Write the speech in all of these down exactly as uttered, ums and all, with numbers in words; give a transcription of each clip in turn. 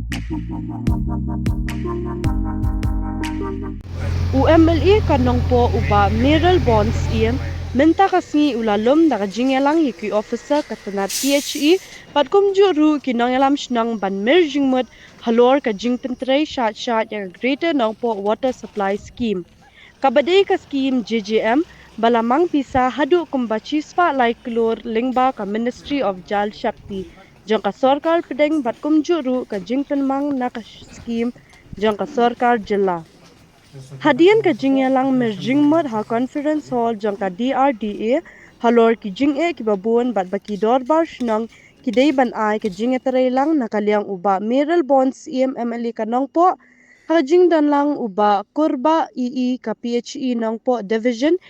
U M L A ka Nongpoh u Bah Mayralborn Syiem mynta ka sngi u la lum da ka jingïalang ïa ki officer ka tnat P H E bad kumjuh ruh ki nongïalam shnong ban mir jingmut halor ka jingpyntrei shad shad ïa ka Greater Nongpoh Water Supply Scheme. Kaba dei ka skim J J M ba la mang pisa haduh kumba shispah lai klur lyngba ka Ministry of Jal Shakti jong ka sorkar pdeng bad kumjuh ruh ka jingpynmang na ka skim jong ka sorkar jylla. Hadien ka jingïalang mir jingmut ha conference hall jong ka D R D A halor ki jingeh kiba bun bad ba ki dorbar shnong ki dei ban ai ka jingïatreilang na ka liang u Bah Mayralborn Syiem M L A ka Nongpoh, ha ka jingdonlang u Bah Kurbah E E ka P H E Nongpoh Division,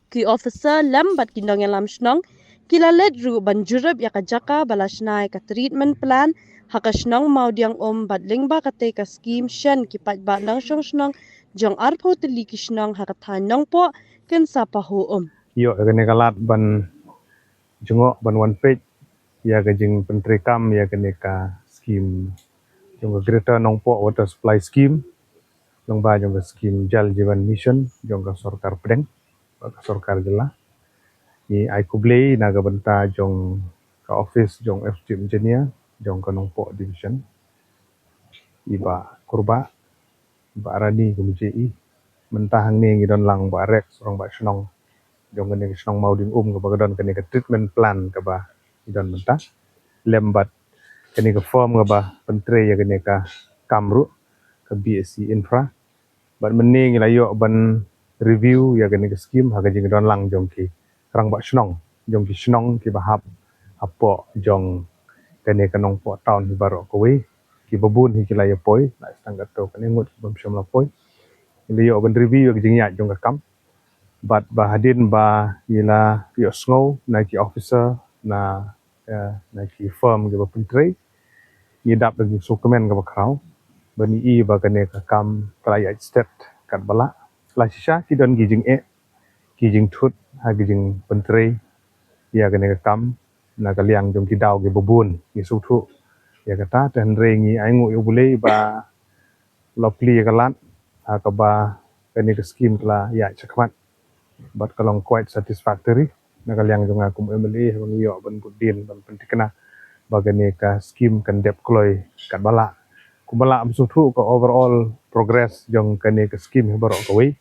ki officer lem bad ki nongïalam shnong ki la leit ruh ban jurip ïa ka jaka ba la shna ïa ka treatment plant ha ka shnong Mawdiangum bad lyngba katei ka skim shen ki paidbah nongshong shnong jong arphew tylli ki shnong ha ka thaiñ Nongpoh kin sa pahuh um. Ïoh ïa kane ka lad ban jngoh ban wan peit ïa ka jingpyntreikam ïa kane ka skim jong ka Greater Nongpoh Water Supply Scheme, lyngba jong ka skim Jal Jeevan Mission jong ka sorkar pdeng bad ka sorkar jylla. Ngi ai khublei na ka bynta jong ka office jong F Chief Engineer jong ka Nongpoh Division, i Bah Kurbah, Bah Rani kumjuh i. Mynta hangne ngi don lang Bah Rex, rangbah shnong jong kane ka shnong Mawdiangum kaba ka don kane ka treatment plant kaba ngi don mynta, lem bad kane ka firm kaba pyntrei ïa kane ka kam ruh, ka B S E Infra. Bad mynne ngi la ïoh ban review ïa kane ka skim ha ka jingdon lang jong ki rangbah shnong jong ki shnong kiba hap hapoh jong kane ka Nongpoh town hi baroh kawei, kiba bun hi ki la ïa poi, la sdang katto katne ngut ki bym shym la poi. Ngi la ïoh ban review ïa ka jingïaid jong ka kam bad ba hadien ba ngi la ïohsngew na ki officer na, eh, na ki firm kiba pyntrei, ngi dap da ka jingsngewkmen kaba khraw ban ïohi ba kane ka kam ka la ïaid stet katba lah. La shisha ki don ki jingeh, ki jingthut ha ki jingpyntrei ïa kane ka kam na ka liang jong ki daw kiba bun. Ngi sngewthuh ïa kata, te hynrei ngi ainguh ïa U Blei ba la plie ïa ka lad ha kaba kane ka skim ka la ïaid shakhmat bad ka long quite satisfactory. Na ka liang jong nga kum M L A haba ngi ïoh ban bud dien ban pynthikna ba kane ka skim kan dep kloi katba lah. Kumba lah ym sngewthuh ka overall progress jong kane ka skim hi baroh kawei,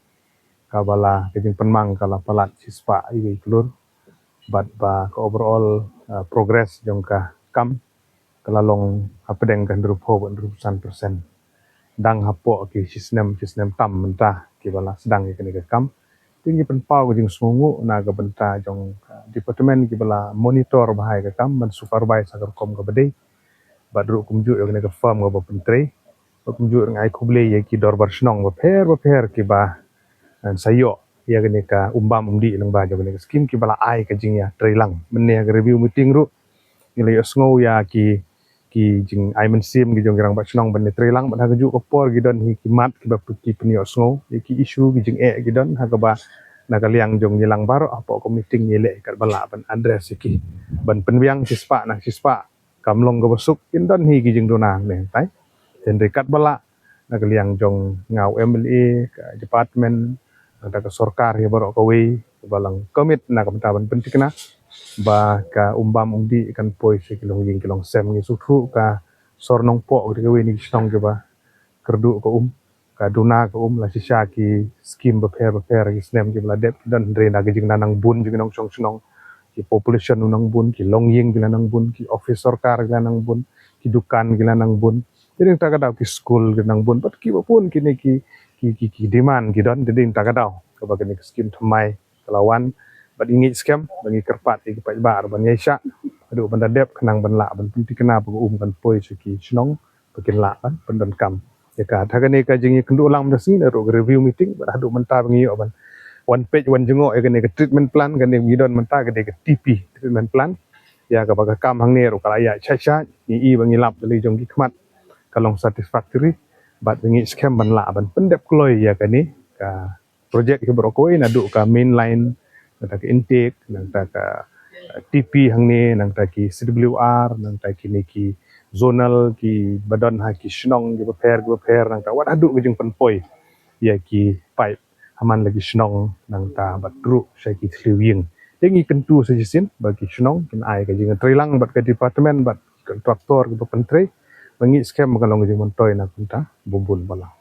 kaba la ka jingpynmang ka la palat shispah iwei klur bad ba ka overall, uh, progress jong ka kam ka la long hapdeng ka hynriewphew bad hynriewphew san percent. Dang hapoh ki shisnem shisnem tam mynta kiba la sdang ïa kane ka kam. Te ngi pynpaw ka jingsngewnguh na ka bynta jong ka department kiba la monitor bha ïa ka kam ban supervise ha ka rukom kaba dei. Bad ruh kumjuh ïa kane ka firm kaba pyntrei. Bad kumjuh ruh nga ai khublei ïa ki dorbar shnong bapher bapher kiba, eh, sa ïoh ïa kane ka um bam um dih lyngba jong kane ka skim kiba la ai ka jingïatreilang. Mynne ha ka review meeting ruh ngi la ïohsngew ïa ki, ki jingai mynsiem ki jong ki rangbah shnong ban ïatreilang bad ha kajuh ka por ki don hi ki mat kiba pyn-, ki pynïohsngew ïa ki issue ki jingeh ki don ha kaba na ka liang jong ngi lang baroh hapoh ka meeting ngi leh katba lah ban address ïa ki ban pynbiang shispah na shispah. Kam long kaba suk, kin don hi ki jingduna ne tai. Hynrei katba lah na ka liang jong nga u M L A, ka department, nangta ka sorkar hi baroh kawei ba la commit na ka bynta ban pynthikna ba ka um bam um dih kan poi sha ki longïing ki longsem. Ngi sngewthuh ka sor Nongpoh ka dei kawei na ki shnong kiba kyrduh ka um, ka duna ka um. La shisha ki skim bapher bapher ki snem kiba la dep ki don, hynrei na ka jingnang bun jong ki nongshong shnong, ki population u nang bun, ki longïing ki la nang bun, ki office sorkar ki la nang bun, ki dukan ki la nang bun. Te dei nangta ka daw ki skul ki nang bun bad kiba bun kine ki, ki, ki, ki demand ki don, te dei nangta ka daw kaba kane ka skim thymmai ka la wan. Bad ngi ngeit skhem ba ngi kyrpad ïa ki paidbah ban ïaishah haduh ban da dep khnang ban lah ban pynthikna ba ka um kan poi sha ki shnong ba kin lah ban pyndonkam ïa ka. Te kane ka jingïakynduh lang mynta ka sngi naduh ka review meeting bad haduh mynta ba ngi ïoh ban wan peit wan jngoh ïa kane ka treatment plant, kane ngi don mynta ka dei ka T P treatment plant. Ïa kaba ka kam hangne ruh ka la ïaid shai shai, ngi i ba ngi lap da lade jong ki khmat ka long satisfactory bad ba ngi skhem ban lah ban pyndep kloi ïa kane ka project hi baroh kawei naduh ka main line, nangta ka intake, nangta ka, eh, T P hangne, nangta ki C W R, nangta kine ki zonal kiba don ha ki shnong kiba pher kiba pher, nangta wat haduh ka jingpynpoi ïa ki paip ha man la ki shnong nangta bad ruh sha ki thliew ïing. Te ngi kyntu sa shisien ba ki shnong kin ai ka jingtreilang bad ka department bad ki kontraktor kiba pyntrei, ba ngi skhem ba kan long ka jingmyntoi na kumta ba bun balang.